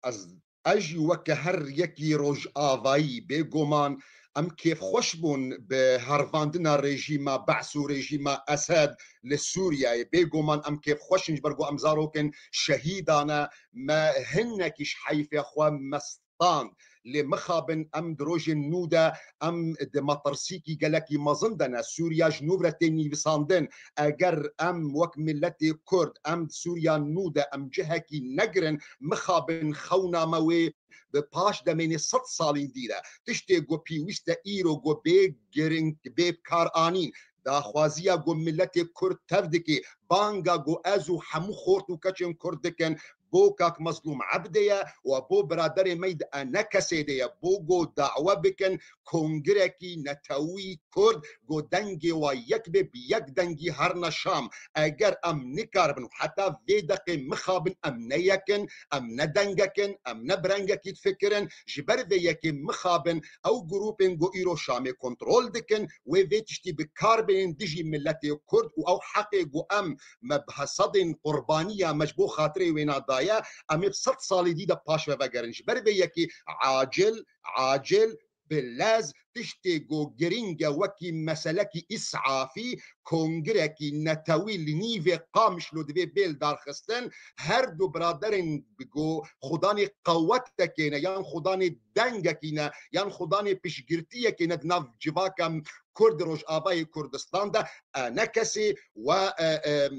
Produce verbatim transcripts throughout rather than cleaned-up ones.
ez, ez jî weke her yekî Rojavayî, bêguman em kêfxweş bûn bi hervandina rejîma Be's û rejîma Esed li Sûriyeyê. Bêguman em kêfxweş in, ji ber ku em zarokên şehîdan e, me hinekî ji heyfê xwe mest stand. Lê mixabin em di rojên nû de em di metirsîkî gelekî mezin de ne. Sûriya ji nû re tê nivîsandin. Eger em wek miletê Kurd em di Sûriya nû de em cihekî negirin, mixabin xewna me wê bi paş demênê sed salî dî de. Tiştê ku pêwîst e îro ku bê giring, bê kar anîn. Daxwaziya ku miletê Kurd tev dike, banga ku ez û hemû xort û keçên Kurd dikin, bo kak Mezlûm Ebdê ye û bo biraderê me di ENKSê de ye, bo ku dawe bikin kongirekî netewî Kurd, ku dengê wa yek be, bi yek dengî herine Şam. Eger em nikaribin û heta vê deqê mixabin em ne yek in, em ne dengek in, em ne bi rengekî difikirin, ji ber vê yekê mixabin ew grûpên ku îro Şamê kontrol dikin, wê vê tiştî bi kar bênin dijî miletê Kurd û ew heqê ku em me bi hesedên qurbaniya me ji bo xatirê wêna daye, em ê bi sed salî dî de paş ve vegerin. Ji ber vê yekê acil, acil bi lez tiştê ku giring e wekî meselekî îsafî, kongirekî netewî li nîvê Qamişlo divê bê li dar xistin. Her du biraderên ku xudanê qewetekê ne, yan xudanê dengekî ne, yan xudanê piştgirtiyekê ne di nav civaka Kurd Rojavayê Kurdistan de, ENKSê we, e, e,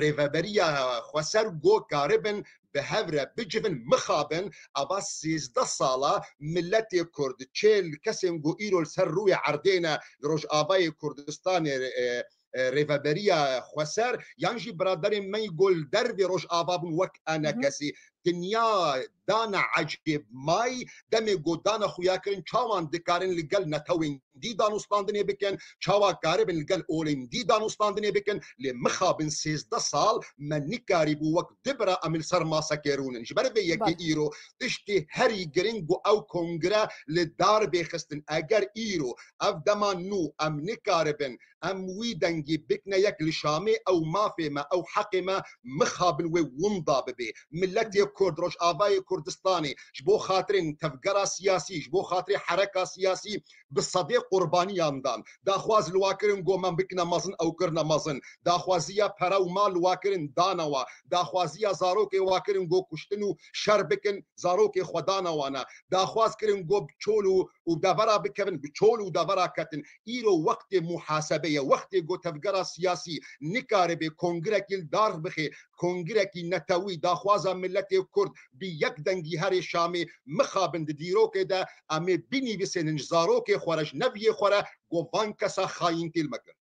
rêveberiya xweser ku karibin bi hev re bicivin, mixabin, ava sêzdeh sala miletê Kurd, çêl kesên ku îro li ser rûyê erdê ne, li Rojavayê Kurdistanê, e, e, rêveberiya xweser, yan jî biraderên me yî ku li dervê Rojava bûn wek ENKSê. Dinya dana ecêb may, demê ku dana xuyakirin çawan dikarin li gel netewên dî danûstandinê bikin, çawa karibin li gel olên dî danûstandinê bikin, lê mixabin sêzdeh sal me nikarîbû wek du bira em li ser masekê rûnin. Ji ber vê yekê Belê. îro tiştê herî giring ku ew kongre li dar bê xistin. Eger îro ev dema nû em nikaribin em wî dengî bikne yek li Şamê, ew mafê me, ew heqê me mixabin wê winda bibê. Miletê Kurd, Rojavayê Kurdistanê ji bo xatirên tevgera siyasî, ji bo xatirê hereka siyasî bi sedê qurbaniyan dan. Daxwaz li wa kirin ku me bikine mezin, ew kirine mezin. Daxwaziya pere û mal li wa kirin dane wa. Daxwaziya zarokê wa kirin ku kuştin û şer bikin, zarokê xwe dane wana. Daxwaz kirin ku bi çol û, û devera bikevin, bi çol û devera ketin. Îro wextê muhasebe ye, wextê ku tevgera siyasî nikaribe kongrekî li dar bixê, kongrekî netewî, daxwaza miletê Kurd bi yek dengî herê Şamê mixabin di dîrokê de, em ê binivîsênin ji zarokê xwe re, ji neviyê xwe re, ku van kesa xayîntî li me kirin.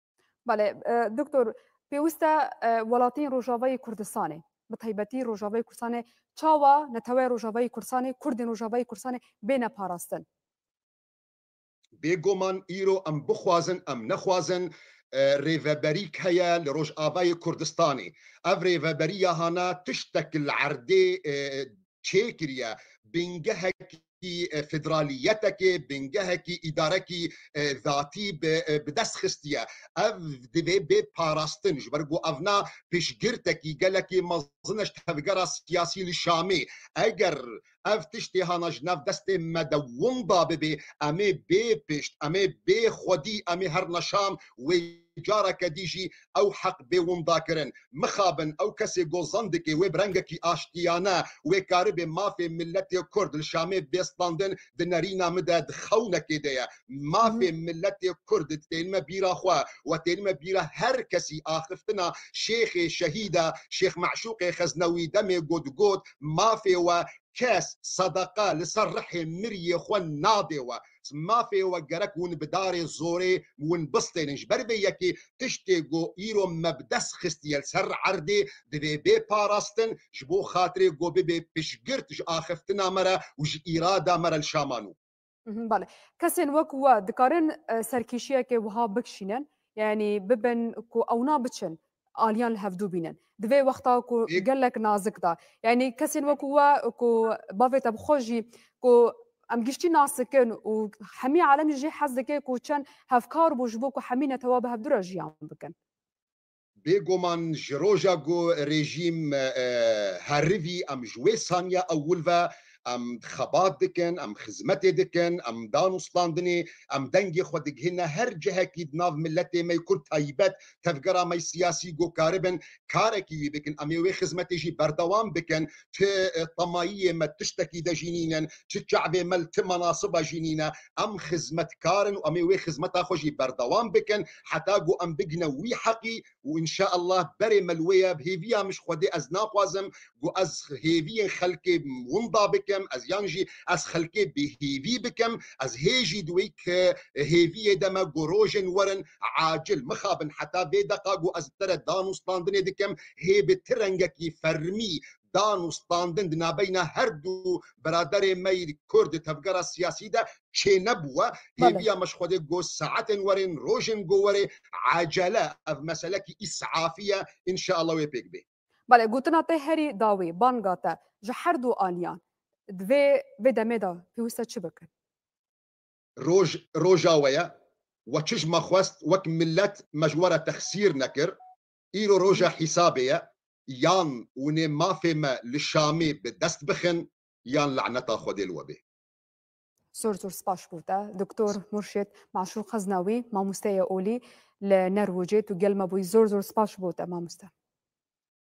Belê, e, doktor, pêwîst e, e, welatiyên Rojavayê Kurdistanê, bi taybetî Rojavayê Kurdistanê, çawa neteweyê Rojavayê Kurdistanê, Kurdên Rojavayê Kurdistanê bêne parastin? Bêguman îro em bixwazin, em nexwazin, e, rêveberîk heye li Rojavayê Kurdistanê. Ev rêveberiya hana tiştek li erdê, e, çêkiriye. Bingehekî, e, federaliyetekê, bingehekî îdarekî, e, zatî bi, e, bi dest xistiye. Ev divê bê parastin, ji ber ku evna piştgirtekî gelekî mezin e ji tevgera siyasî li Şamê. Eger ev tiştê hana ji nav destê me de winda bibê, em ê bê pişt, em ê bê xwedî, em ê herine Şam, wê careke dî jî ew heq bê winda kirin. Mixabin ew kesê ku zan dike wê bi rengekî aştiyane, wê karibe mafê miletê Kurd li Şamê bê standin, di nerîna min de di xewnekê de ye. Mafê Hı hı. miletê Kurd tênime bîra xwe we tênime bîra her kesî axiftina Şêxê şehîda, Şêx Meşûqê Xeznewî demê got, got, mafê we kes sedeqa li ser rihê miriyê xwe nadê we. Mafê we gerek hûn bi darê zorê hûn bistênin. Ji ber vê yekê tiştê ku îro me bi dest xistiye li ser erdê divê bê parastin, ji bo xatirê ku bibe piştgirt ji axiftina me re û ji îrada me re li Şama nû. Mhm, belê. Kesên wek we dikarin, e, serkêşiyeke wiha bikişînin, yanî bibin ku ewna biçin aliyan li hevdû bînin. Di vê wexta ku Ê- gelek nazik da. Yanî kesên wek we ku bavê te bi xwe jî ku em giştî nas dikin û hemî alem jî hez dike ku çend hevkar bû ji bo ku hemî netewa bi hevdû re jiyan bikin. Bêguman ji roja ku rejîm, e, herivî, em ji wê saniya ewil ve em xebat dikin, em xizmetê dikin, em dan û standinê, em dengê xwe digihîne her cihekî di nav miletê me yê Kurd taybet tevgera me yê siyasî ku karibin karekî wî bikin. Em ê wê xizmetê jî berdewam bikin. Ti, e, temayiyê me tiştekî de jî nînin, ti çavê me li ti menasiba jî nîne. Em xizmetkar in û em ê wê xizmeta xwe jî berdewam bikin heta ku em bigine wî heqî û înşaallah berê me li wê ye. Bi hêviya min ji Xwedê ez naxwazim ku ez hêviyên xelkê winda bikim, ez yan jî ez xelkê bêhêvî bikim. Ez hê jî di wê ke hêviyê de me ku rojên werin acil mixabin heta vê deqa ku ez te re dan û standinê dikim, hê bi ti rengekî fermî dan û standin di nabeyna her du biraderê me yî Kurd di tevgera siyasî de çênebûwe. Belê. Hêviya me ji Xwedê ku saetên werên, rojên ku werê acele ev meselekî îsafî ye, înşaallah wê pêk bê. Belê, gotina te herî dawî, banga te ji her du aliyan di vê, vê demê de pêwîst e çi bikin? Roj, roja we ye. We çi ji me xwest, wek milet me ji we re texsîr nekir. Îro roja hîsabê ye. Yan hûn ê mafê me li Şamê bi dest bixin, yan laneta Xwedê li we bê. Zor zor spas bo te. Doktor Murşid Maşûr Xeznawî, mamosteyê olî li Nerwûcê, tu gel me bûyî. Zor zor spas bo te, mamoste.